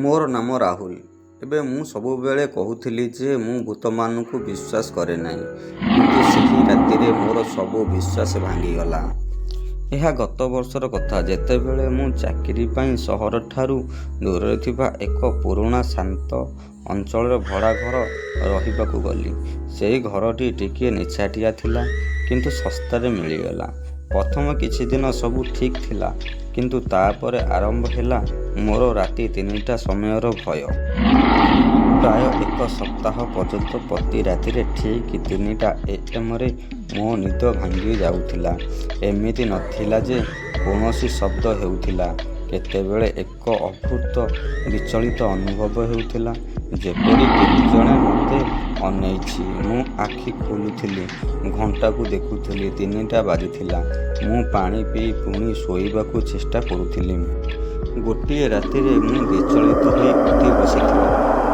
ମୋର ନାମ ରାହୁଲ। ଏବେ ମୁଁ ସବୁବେଳେ କହୁଥିଲି ଯେ ମୁଁ ଭୂତମାନଙ୍କୁ ବିଶ୍ୱାସ କରେ ନାହିଁ। କିନ୍ତୁ ସେହି ରାତିରେ ମୋର ସବୁ ବିଶ୍ୱାସ ଭାଙ୍ଗିଗଲା। ଏହା ଗତ ବର୍ଷର କଥା, ଯେତେବେଳେ ମୁଁ ଚାକିରି ପାଇଁ ସହରଠାରୁ ଦୂରରେ ଥିବା ଏକ ପୁରୁଣା ଶାନ୍ତ ଅଞ୍ଚଳରେ ଭଡ଼ା ଘରେ ରହିବାକୁ ଗଲି। ସେହି ଘରଟି ଟିକିଏ ନିଛାଟିଆ ଥିଲା, କିନ୍ତୁ ଶସ୍ତାରେ ମିଳିଗଲା। ପ୍ରଥମ କିଛି ଦିନ ସବୁ ଠିକ୍ ଥିଲା, କିନ୍ତୁ ତା'ପରେ ଆରମ୍ଭ ହେଲା ମୋର ରାତି 3ଟା ସମୟର ଭୟ। ପ୍ରାୟ ଏକ ସପ୍ତାହ ପର୍ଯ୍ୟନ୍ତ ପ୍ରତି ରାତିରେ ଠିକ୍ 3ଟା ଏ.ଏମ୍.ରେ ମୋ ନିଦ ଭାଙ୍ଗିଯାଉଥିଲା। ଏମିତି ନଥିଲା ଯେ କୌଣସି ଶବ୍ଦ ହେଉଥିଲା। କେତେବେଳେ ଏକ ଅଦ୍ଭୁତ ବିଚଳିତ ଅନୁଭବ ହେଉଥିଲା, ଯେପରି କେହି ଜଣେ ମୋତେ ଅନେଇଛି। ମୁଁ ଆଖି ଖୋଲୁଥିଲି, ଘଣ୍ଟାକୁ ଦେଖୁଥିଲି, 3ଟା ବାଜିଥିଲା। ମୁଁ ପାଣି ପିଇ ପୁଣି ଶୋଇବାକୁ ଚେଷ୍ଟା କରୁଥିଲି। ଗୋଟିଏ ରାତିରେ ମୁଁ ବିଚଳିତ ହୋଇ ଉଠି ବସିଥିଲି।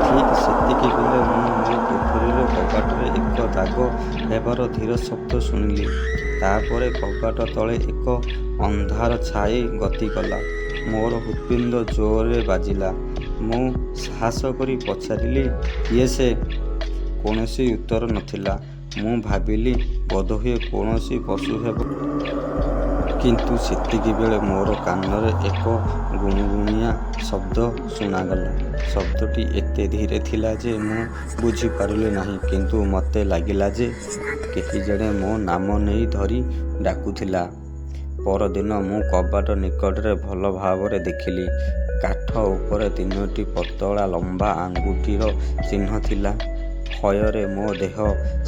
ଠିକ୍ ସେତିକିବେଳେ ମୁଁ ମୋ କୋଠରୀର କବାଟରେ ଏକ ଦାଗ ହେବାର ଧୀର ଶବ୍ଦ ଶୁଣିଲି। ତା'ପରେ କବାଟ ତଳେ ଏକ ଅନ୍ଧାର ଛାଇ ଗତି କଲା। ମୋର ହୃତ୍ପିଣ୍ଡ ଜୋରରେ ବାଜିଲା। ମୁଁ ସାହସ କରି ପଚାରିଲି, "କିଏ ସେ?" କୌଣସି ଉତ୍ତର ନଥିଲା। ମୁଁ ଭାବିଲି ବୋଧହୁଏ କୌଣସି ପଶୁ ହେବ। କିନ୍ତୁ ସେତିକିବେଳେ ମୋର କାନରେ ଏକ ଗୁଣୁଗୁଣିଆ ଶବ୍ଦ ଶୁଣାଗଲା। ଶବ୍ଦଟି ଏତେ ଧୀରେ ଥିଲା ଯେ ମୁଁ ବୁଝିପାରିଲି ନାହିଁ, କିନ୍ତୁ ମୋତେ ଲାଗିଲା ଯେ କେହି ଜଣେ ମୋ ନାମ ନେଇ ଧରି ଡାକୁଥିଲା। ପରଦିନ ମୁଁ କବାଟ ନିକଟରେ ଭଲ ଭାବରେ ଦେଖିଲି। କାଠ ଉପରେ ତିନୋଟି ପତଳା ଲମ୍ବା ଆଙ୍ଗୁଠିର ଚିହ୍ନ ଥିଲା। ଭୟରେ ମୋ ଦେହ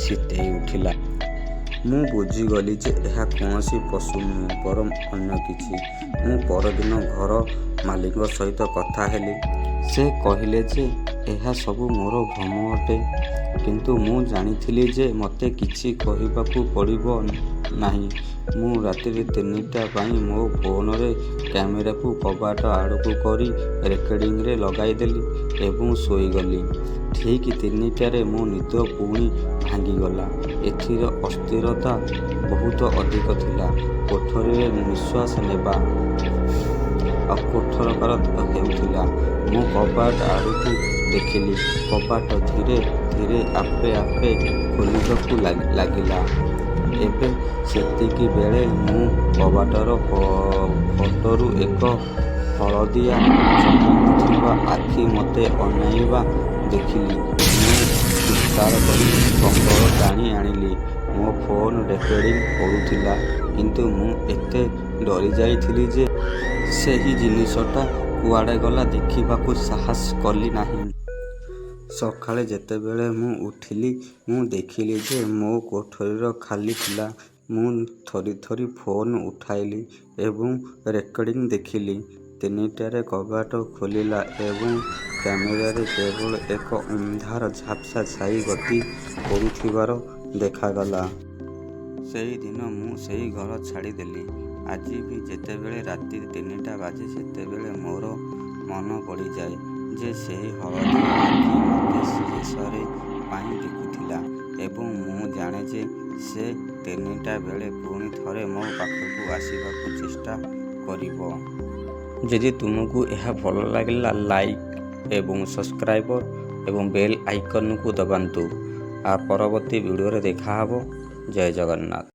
ଶୀତେଇ ଉଠିଲା। ମୁଁ ବୁଝିଗଲି ଯେ ଏହା କୌଣସି ପଶୁ ନୁହେଁ, ବରଂ ଅନ୍ୟ କିଛି। ମୁଁ ପରଦିନ ଘର ମାଲିକଙ୍କ ସହିତ କଥା ହେଲି। ସେ କହିଲେ ଯେ ଏହା ସବୁ ମୋର ଭ୍ରମ ଅଟେ। କିନ୍ତୁ ମୁଁ ଜାଣିଥିଲି ଯେ ମୋତେ କିଛି କହିବାକୁ ପଡ଼ିବ ନାହିଁ। ମୁଁ ରାତି 3ଟା ପାଇଁ ମୋ ଫୋନର କ୍ୟାମେରାକୁ କବାଟ ଆଡ଼କୁ କରି ରେକର୍ଡିଂରେ ଲଗାଇଦେଲି ଏବଂ ଶୋଇଗଲି। ଠିକ୍ 3ଟାରେ ମୋ ନିଦ ପୁଣି ଭାଙ୍ଗିଗଲା। ଏଥର ଅସ୍ଥିରତା ବହୁତ ଅଧିକ ଥିଲା। କୋଠରୀରେ ନିଶ୍ୱାସ ନେବା କଷ୍ଟକର ହେଉଥିଲା। ମୁଁ କବାଟ ଆଡ଼କୁ ଦେଖିଲି। କବାଟ ଧୀରେ ଧୀରେ ଆପେ ଆପେ ଖୋଲିବାକୁ ଲାଗିଲା ଏବଂ ସେତିକିବେଳେ ମୁଁ କବାଟର ଫାଟରୁ ଏକ ହଳଦିଆ ଚମକୁଥିବା ଆଖି ମୋତେ ଅନାଇବା ଦେଖିଲି। ମୁଁ ଚିତ୍କାର କରି କମ୍ବଳ ଟାଣି ଆଣିଲି। ମୋ ଫୋନ୍ ରେକର୍ଡିଂ କରୁଥିଲା, କିନ୍ତୁ ମୁଁ ଏତେ ଡରିଯାଇଥିଲି ଯେ ସେହି ଜିନିଷଟା କୁଆଡ଼େ ଗଲା ଦେଖିବାକୁ ସାହସ କଲି ନାହିଁ। ସକାଳେ ଯେତେବେଳେ ମୁଁ ଉଠିଲି, ମୁଁ ଦେଖିଲି ଯେ ମୋ କୋଠରୀ ଖାଲି ଥିଲା। ମୁଁ ଥରିଥରି ଫୋନ୍ ଉଠାଇଲି ଏବଂ ରେକର୍ଡିଂ ଦେଖିଲି। 3ଟାରେ କବାଟ ଖୋଲିଲା ଏବଂ କ୍ୟାମେରାରେ କେବଳ ଏକ ଅନ୍ଧାର ଝାପ୍ସା ଛାଇ ଗତି କରୁଥିବାର ଦେଖାଗଲା। ସେହିଦିନ ମୁଁ ସେହି ଘର ଛାଡ଼ିଦେଲି। ଆଜି ବି ଯେତେବେଳେ ରାତି 3ଟା ବାଜେ, ସେତେବେଳେ ମୋର ମନେପଡ଼ିଯାଏ ଯେ ସେହି ହଳଦିଆ ଆଖି ମୋତେ ଶେଷଥର ପାଇଁ ଦେଖୁଥିଲା ଏବଂ ମୁଁ ଜାଣେ ଯେ ସେ 3ଟା ବେଳେ ପୁଣି ଥରେ ମୋ ପାଖକୁ ଆସିବାକୁ ଚେଷ୍ଟା କରିବ। ଯଦି ତୁମକୁ ଏହା ଭଲ ଲାଗିଲା, ଲାଇକ୍ ଏବଂ ସବସ୍କ୍ରାଇବ୍ ଏବଂ ବେଲ୍ ଆଇକନ୍କୁ ଦବାନ୍ତୁ। ଆଉ ପରବର୍ତ୍ତୀ ଭିଡ଼ିଓରେ ଦେଖା ହେବ। ଜୟ ଜଗନ୍ନାଥ।